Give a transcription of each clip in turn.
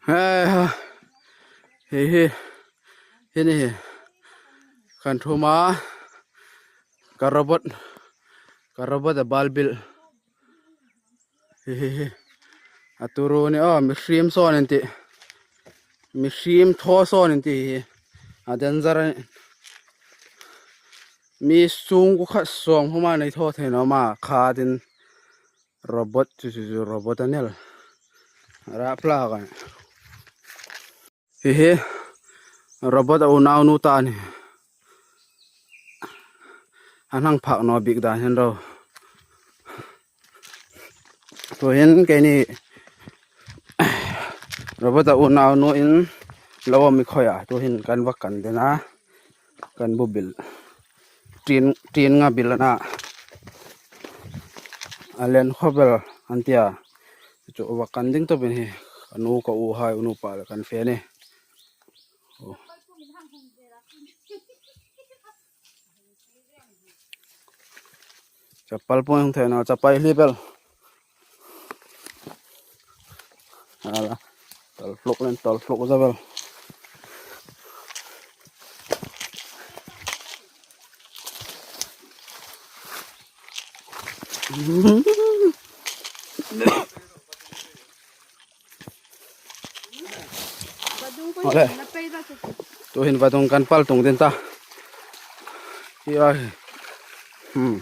Heiha hei hi heni kan thum a ka robot ka robot a bal bil hihihi a turu a ni aw mihring sawn an tih mihring thaw sawn an tih hi a danger a ni mi chhungkaw khat sawm huma nei thaw thei lo a kha tin. Robot chu chu chu robot a nel rah plak a hei hi robot a unau nu ta a ni a hnang phak nuam bik dan hian ro tuahin keini robot a unau nu in lo awm i khawiah tuahin kan va kan den a kan bu bil tin tin nga bil ana a len khawvel an tia chu va kan ding tawp in hi ka nu ka u hai u nupa leh kan fe a ni chapal pawh a hung thei lo chapai hlip vel tawlh hluk nen tawlh hluk zauh vel. Awle tuhin vadung kan pal tung din ta hi ai hmm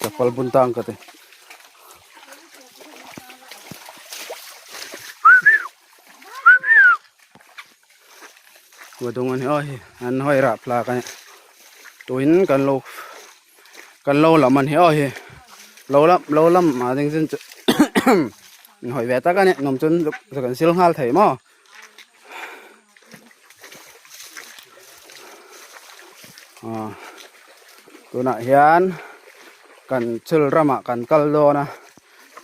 chapal bun tang ka ti Vadung ani aw hei an hawi rah plak ani tuin kan lo kan lo lam ani aw hei lo lam lo lam ah ding chin chu in hawi ve tak ani nawm chuan kan sil nghal thei maw ah tunah hian kan chul ramah kan kal dawn a.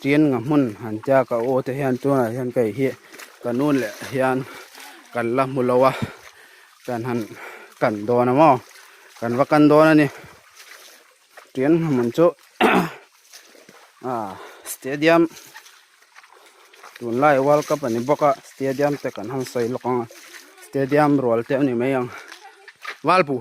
Tin nga hmun han tia ka u te hian tunah hian kei hi ka nun leh hian kan la hmu lo a kan han kan dawn a maw kan va kan dawn a ni tin nga hmun chu ah stadium tunlai world cup a ni bawk a stadium te kan han sawi lawk ang a stadium rual te a ni mai ang valpu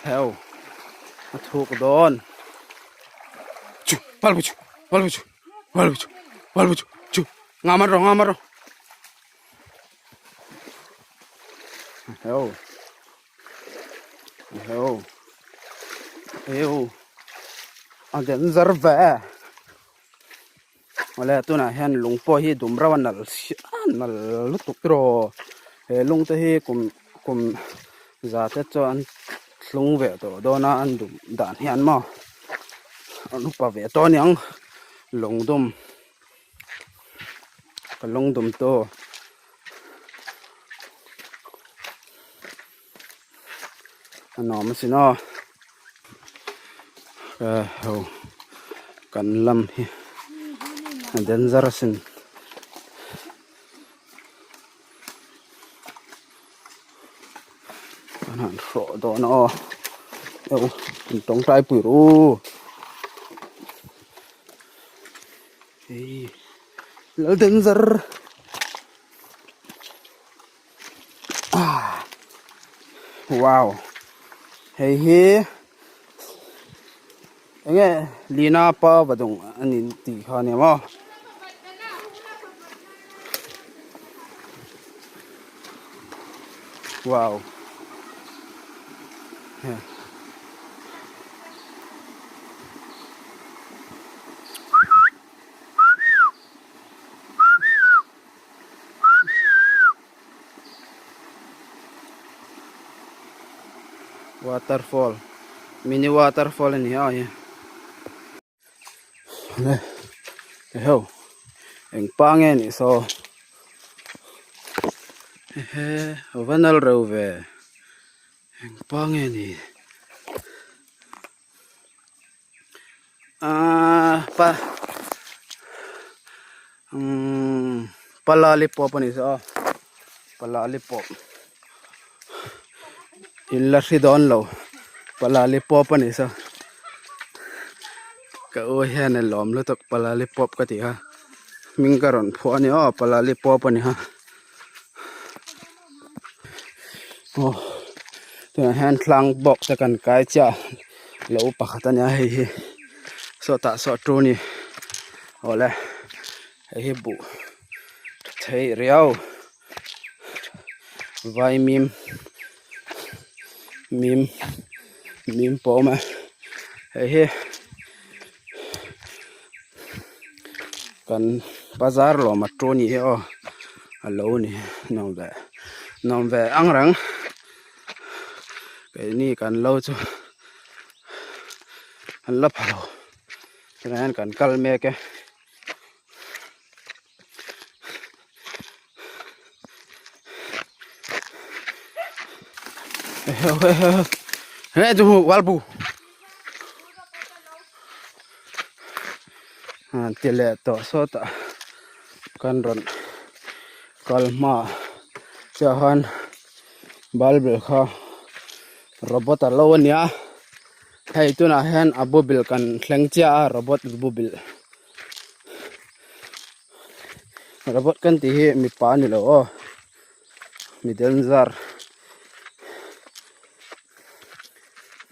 Heo a thuk dawn chu pal chu pal chu pal chu pal chu chu nga man ro nga man ro heo heo heo a den zar ve Awle tunah hian lung pawh hi dum reuh a nalh nalh lutuk tiraw he lung te hi kum kum za te chuan thlung ve tawh dawn a an dum dan hian maw an upa ve tawh aniang lung dum ka lung dum tu. A nuam asin aw ho kan lam hi a danger asin an han hrawh dawn aw eu in tawngtai pui ru hei lal danger. Wow hei hi enge lina pa va dawng a ni tih kha a ni maw wow Waterfall mini waterfall a ni a hei eheu eng pa nge nih saw ehe a va nal reuh ve eng pa nge ni. Aaa pa umm palalipawp a ni zawh a palalipawp in la hri dawn lo palalipawp a ni saw ka u hian a lawm lutuk palalipawp ka tih kha hming ka rawn phuah a ni aw palalipawp a ni kha aw tunah hian tlang bawk te kan kai chiah lo pakhat a nia hei hi sawtah saw tu a ni awle hei hi buh tha thei riau vaimim mim mim pawh a awm a hei hi kan bazar lawm a tu a nih hi aw a lo ni nuam ve nuam ve ang reng keini kan lo chu an la pha lo tunah hian kan kal mek e. He chu wal bu ti leh tawh sawtah kan rawn kal hma chiah khan bible kha robot a lo a nia hei tunah hian a bu bil kan thleng chiah a robot bu bil. Robot kan tih hi mipa a ni lo aw mi danger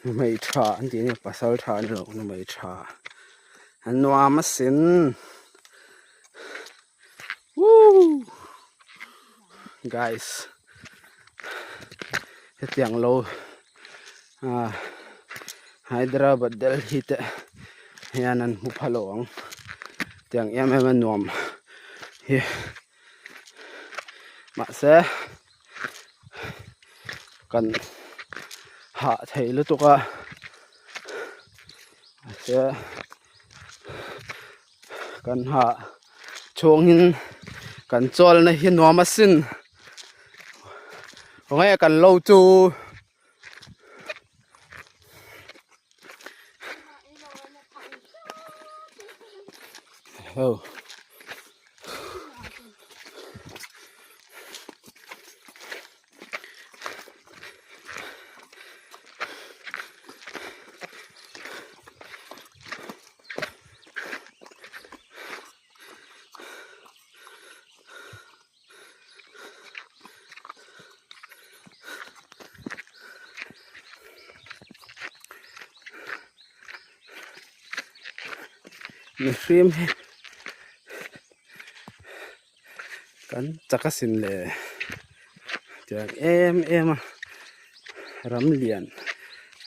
hmeichha an tih hi pasal tha a ni lo hmeichha a nuam asin woo guys hetiang lo ah Hyderabad Delhi te hian an hmu pha lo ang tiang em em a nuam hi mahse kan hah thei lutuk a mahse kan hah chhungin kan chawlna hi nuam asin khawnge kan lo chu. Ho. Mihring hi kan chak asin le tiang em em a ram lian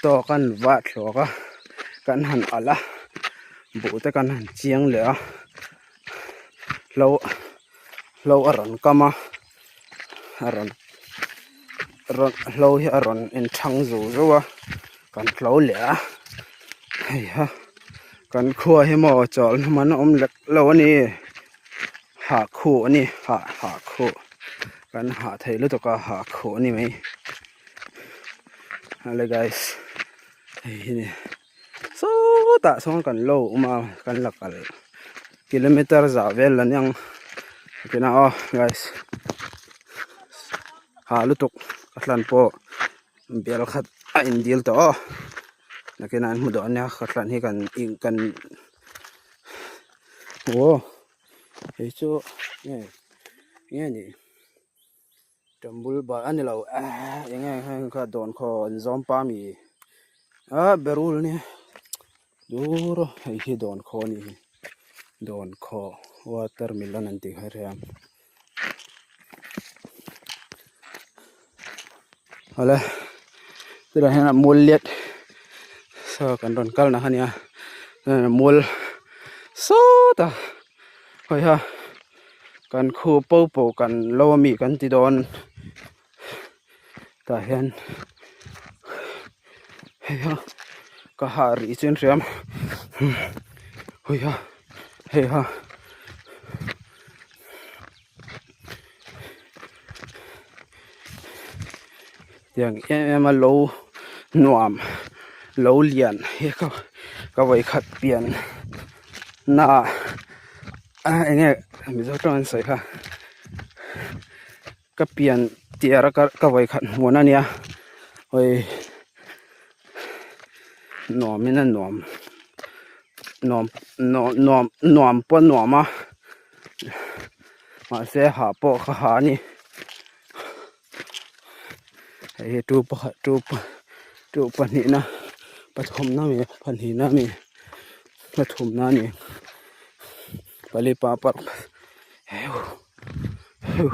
tawk an vah thlawk a kan han alh a buh te kan han chiang leh a hlo hlo a rawn kam a a rawn rawn hlo hi a rawn in thang zu zu a kan hlo leh a hei ha kan khua hi maw chawlhna man a awm lek lo a ni hah khuh a ni hah hah khuh kan hah thei lutuk a hah khuh a ni mai hello guys hei hi ni sawtah sawn kan lo awm a kan la kal kilometer zah vel a niang tihna aw guys hah lutuk ka hlan pawh bel khat a in dil tawh aw nakinah an hmu dawn nia ka hlan hi kan ih kan aw hei chu nge nge ni. Ṭambul bal a ni lo eh eng nge heng kha dawn khaw an zawm pa mi ah berul nia dur a hei hi dawn khaw a nih hi dawn khaw watermelon an tih kha hria awle tunah hian a mual liat saw kan rawn kal na kha nia mual sawtah hawiha. Kan khu po po kan lo ami kan ti dawn tah hian hei ha ka hah rih chu an hria hawi ha hei ha tiang em em a lo nuam lo lian hi ka. Ka vawikhat pian na ah eng nge mizo tawng an sawi kha ka pian tir a ka vawikhat hmuhna a nia hawi nuam in a nuam nuam nuam nuam pawh a nuam a mahse hah pawh ka ha a ni. Hei hi tu pakhat tu tu pahnihna pathumna a ni pahnihna a ni pathumna a ni pali pa paruk heu heu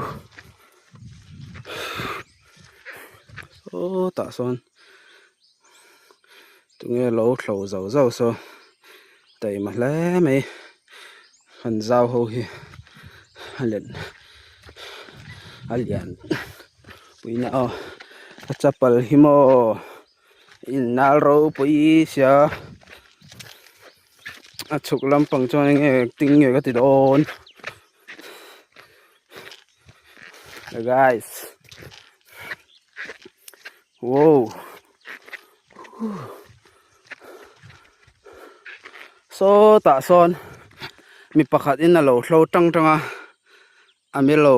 sawtah sawn tunge lo thlo zo zo saw taima hle mai an zau ho hi a let a lian puina aw a chapal hi maw in nal ropui sia a chhuk lampang chuan eng nge ting nge ka ti dawn guys wow. Sawtah sawn mi pakhat in a lo hlo tang tang a a milo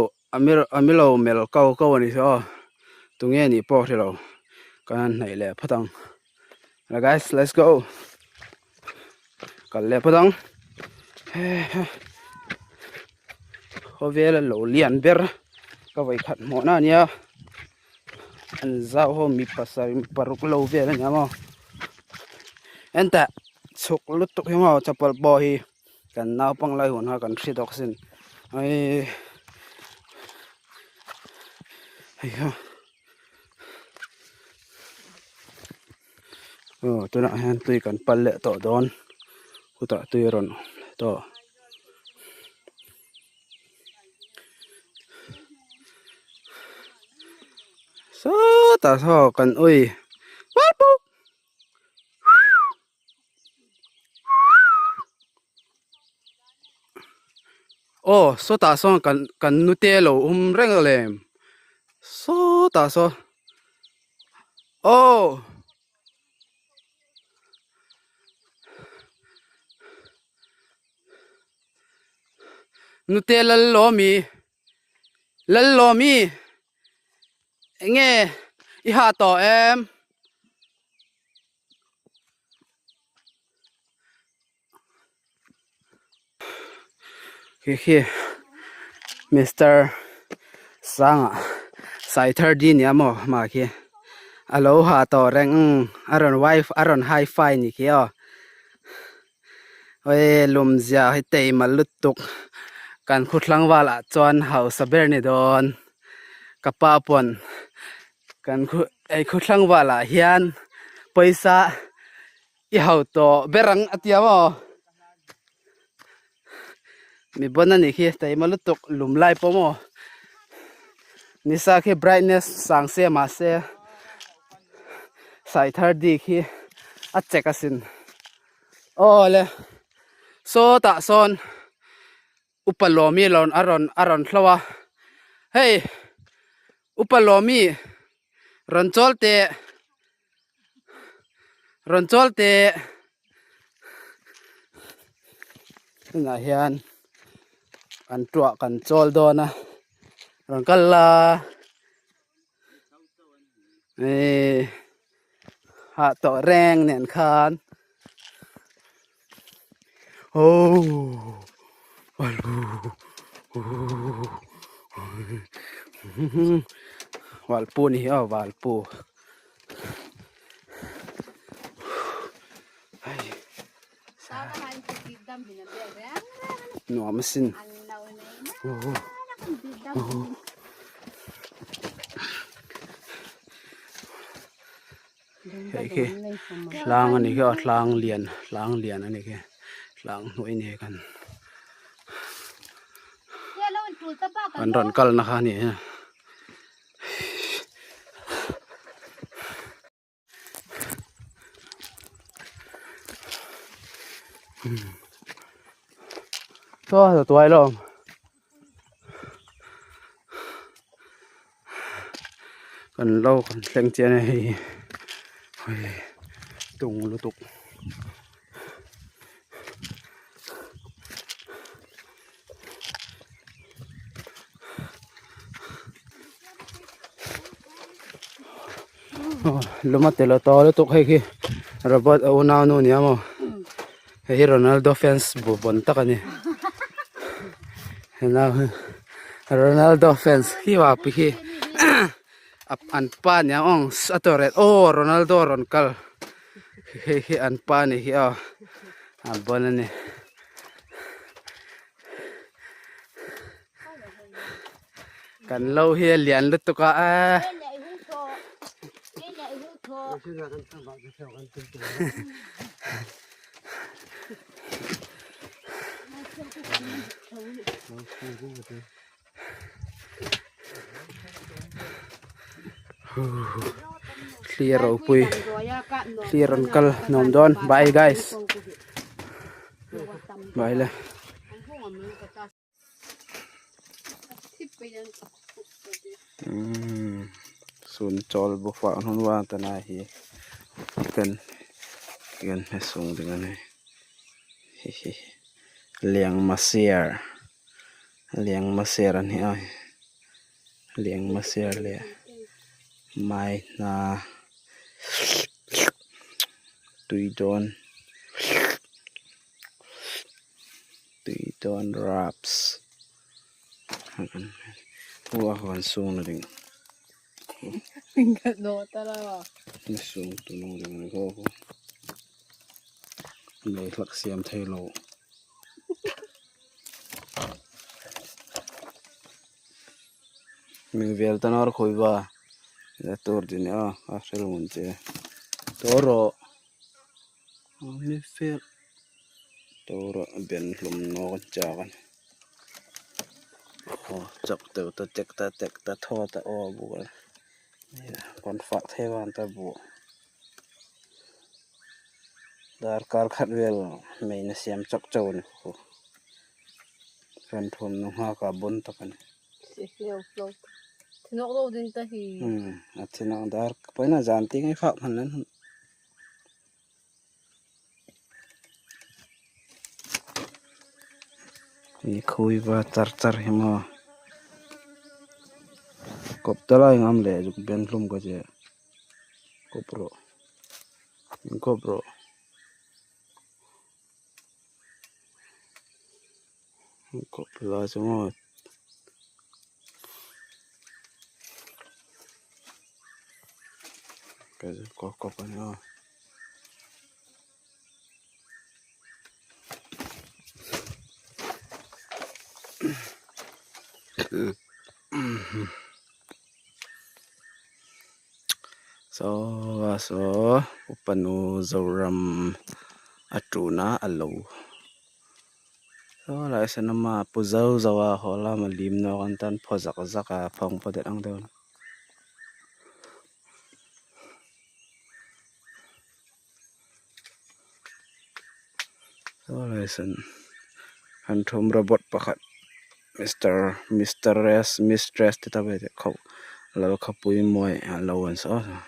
a milo mel kau kau a ni saw aw tunge nih pawh a hre lo kan han hnaih leh phawt ang guys let's go kal leh phawt ang khawvel a lo lian ber ka vawikhat hmuhna a nia. An zau ho mi pasarih mi paruk lo vel a ni ang aw entah chhuk lutuk hi maw chapal pawh hi kan naupang lai hun kha kan hre tawk asin eii hei ha aw tunah hian tui kan pal leh tawh dawn khutah tui a rawn awm leh tawh. Sawtah saw kan ui aw sawtah sawn kan kan nute lo awm reng a lem sawtah saw aw. Nute Lallawmi Lallawmi eng nge i ha tawh em? Khi khi Mister Sanga Saithar di nia maw mah khi a lo ha tawh reng a rawn wife a rawn high fi ni khi aw. Hei lumzia hi teima lutuk kan khu tlangval ah chuan hausa ber ni dawn ka pa pawn kan khu hei khu tlangval ah hian pawisa i ho tawh ber ang a tia maw mi bon a nih khi teima lutuk lum lai pawh maw nisa khi brightness sang se mahse sai thar dik hi a chek asin aw le sawtah sawn upa lawmi lo a rawn a rawn hlo a hei upa lawmi rawn chawl teh rawn chawl teh tunah hian an tuah kan chawl dawn a rawn kal la. Eee hah tawh reng nen khan oh Valpu ni hi aw Valpu nuam asin hei khi hlang a ni khi aw hlang lian hlang lian a ni khi hlang hnuai ni kan an rawn kalna kha a ni a. Saw a tuai lawm kan lo kan thleng chian a hei hei tung lutuk. Luma tel a tawh lutuk hei khi Robert a unaunu nia maw hei hi Ronaldo fans bu bawn tak a ni Ronaldo fans hi va pi hi an pa nia aw a tawh reh aw Ronaldo a rawn kal hei hi an pa a nih hi aw a bawn a ni. Kan lo hi a lian lutuk a eh. Thli ropui thli rawn kal nuam dawn bye guys bye le. Sun chawl bawk a hnung a ta lai hi kan kan hmesung ding a ni hihi liangmasiar liangmasiar a ni a liangmasiar leh mai hna tui dawn. Tui dawn raps lei hlak siam thei lo. Min vel ta nawr khawi va la tur din a a hrelo ang che tawh rawh. Tura ben hlum nawk an chak a ni aw chak deuh ta tek ta tek ta thaw ta aw a buk a rawn fah thei vang ta buh darkar khat vel main a siam chak chauh a ni rawn thawm nu nghak a bawn tak a ni. A thinawk dar pawhin a zan ting hi fak hman an. Ih khawi va char char hi maw kawp ta lai ngam leh zuk ben hlum ka che kawp rawh in kawp rawh kawp la chu maw. Kawp kawp a ni aw. Saw saw upanu Zoram a tuna a lo. Saw lai sawn ama pu zau zau a haw lama lim nawk an tan phaw zak zak a phawng pawh det ang deuh a ni. Saw lai sawn han thum robot pakhat mister mister s mistress te ta ve khauh lalkhapui mawi a lo an saw a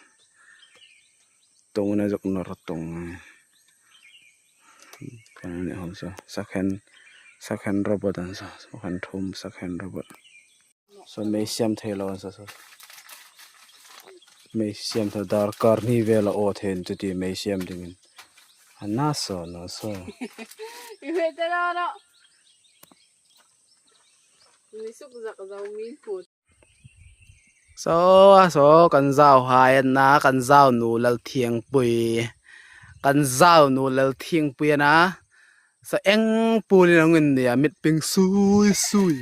tawng na zawk nawr tawng. Sakhen robot an sa sakhen thum sakhen robot saw mei siam thei lo an sa saw mei siam thei darkar hnih vel a aw thei an chuti mei siam dingin a na saw na saw. Saw a saw kan zau hai a na kan zau nu Lalthiangpui kan zau nu Lalthiangpui a na saw eng pul in ang in nia mit ping sui sui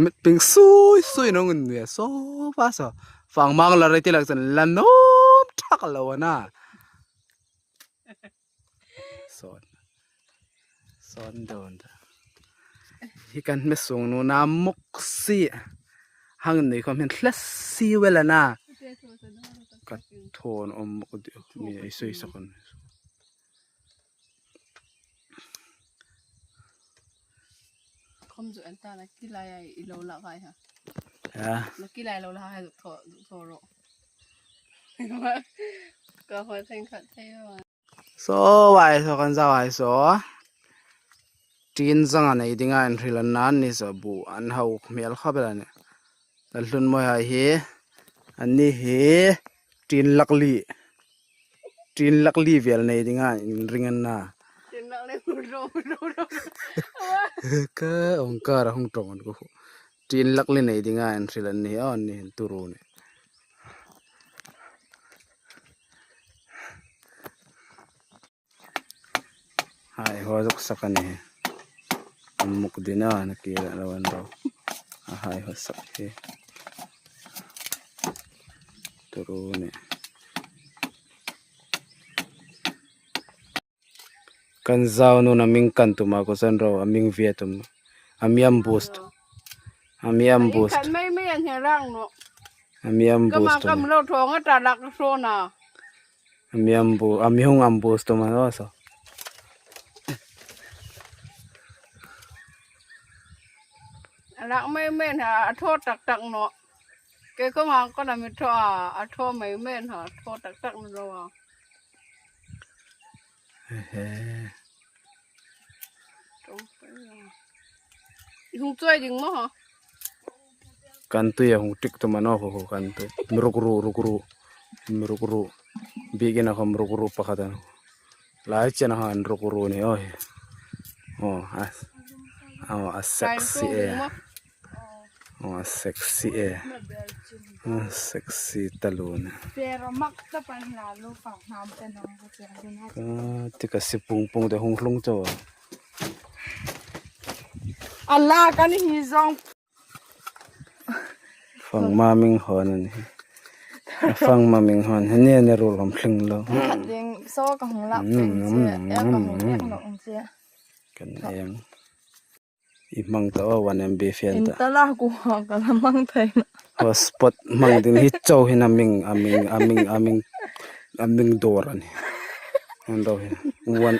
mit ping sui sui in ang in nia saw va saw fang mang la rei te lah chuan la nawm thak lo a na. Sawn sawn dawn ta hi kan hmesung nuna mawk si hang nei khawm hian hla si vel a na ka thawn awm bawk deuh mi ei sawi sak an Saw ai saw kan zau ai saw tin zang a nei ding a inhrilh an nan ni saw buh an ho hmel khawp a ni kan hlun mawi hai hi. An ni hi tin lakli tin lakli vel nei ding a in ring an na. Ka awngkar a hung tawng an ku tin lakli nei ding a in hrilh an ni aw an ni an turu ni. Hai haw zawk sak a ni muk din a na kir ah lo an ro a hai haw sak hi turu a ni kan zau nun a ming kan tum ah kawh chuan ro a ming ve tum a miam boost a miam boost a miam boost tum. Mi ambu a mihung ambush tum an aw saw. Lak mai men ha a tho tak tak no ke ko ngang ko na mi tho a a tho mai men ha tho tak tak no lo a. Hung chuai ding maw ha. Kan tui a hung tik tum an aw ho kan tui ruk ru ruk ru ruk ru bikin a khawm ruk ru pakhat an lai chen a han ruk ru ni aw hi aw a aw a sexy e aw a sexy e a sexy ta lu ni tika si pung pung te hung hlung chauh a. Fangma ming hawn a ni a fangma ming hawn hi ni a rul awm thleng lo kan eng i hmang tawh a one mb fian ta hotspot hmang ding hi chaw hian a ming a ming a ming a ming a ming dawr a ni an ro hi one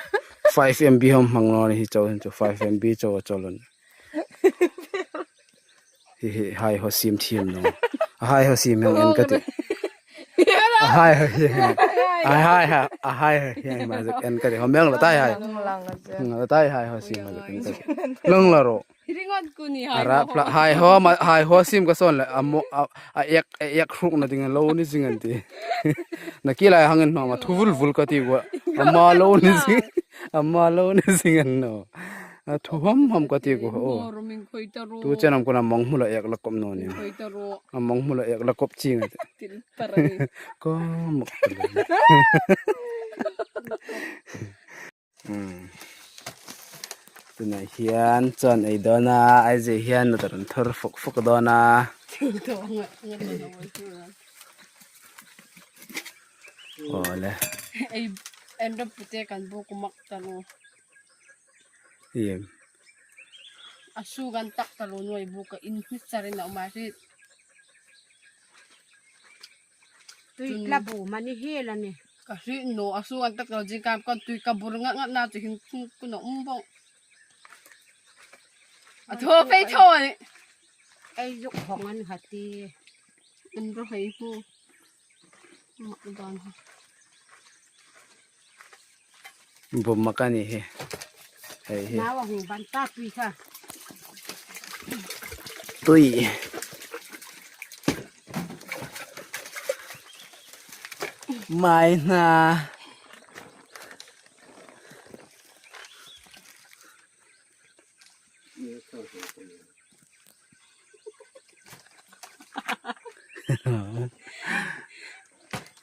5 mb ho hmang lo a ni hi chaw hian chu 5 mb chaw a chawl a ni. Hi hi hai ho sim thiam lo a hai ho sim hian en ka ti a hai ho hi a hai ha a hai ho hi ma zuk en ka ti ho meng la tai hai la tai hai ho sim ma zuk en ka ti lang la ro ara pla hai ho ma hai ho sim ka son la a mo a ek a ek hruk na ding lo ni jing an ti na ki lai hangin ma ma thu vul vul ka ti wa ama lo ni jing ama lo ni jing an no A thu ham ham ka ti ku aw tu chen ang kuna mong hmula ek la kawp no ni a mong hmula ek la kawp chi ngai ka mak tunah hian chuan ei dawn a aizeh hian a rawn thar fawk fawk dawn a. Awle. Em. A su kan tak ta lo nuai bu ka in hmit char in a awm a hri. Tui tla bu mani hel a ni. Ka hri no a su kan tak ta lo jing kam kan tui ka bur ngat ngat na chu hin khung kun a um bawk. A thaw phei thaw a ni. Ei zuk hawng an ha ti. An ro hei hmu. Mak dan ha. Bawm a ni hi hei hi Nau a hung ban ta tui kha. Tui mai hna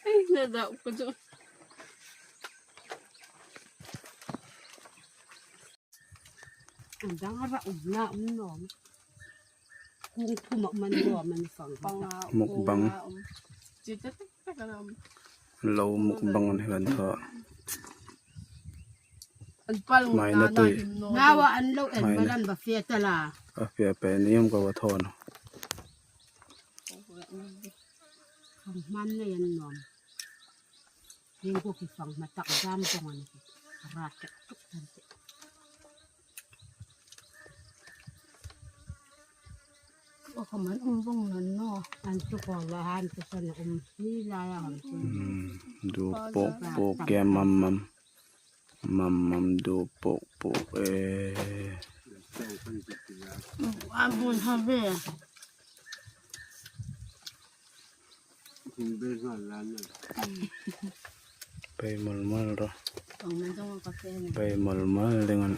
Ai na da ko chu. An dang ra um na um nom. Kung thu ma man lo man fang Panga Mukbang. Chi ta ta ka nam. Lo mukbang an hian thaw. An pal Mai na na na tui. him no. Nawa an lo en Mai na. balan ba fe tala. A fia pe ni yam ka wa thawn. Fang man na yan nom. Hing ko ki fang ma tak jam tong an ki. Ra tek tuk tan te. O khaman um bong nan no. An chu ko la han tu san um ni la ya ham chu. Du pok pok ke mam mam. Mam mam du pok pok e. An bun ha ve. Bei mawlh mawlh rawh. Bei mawlh mawlh ding an.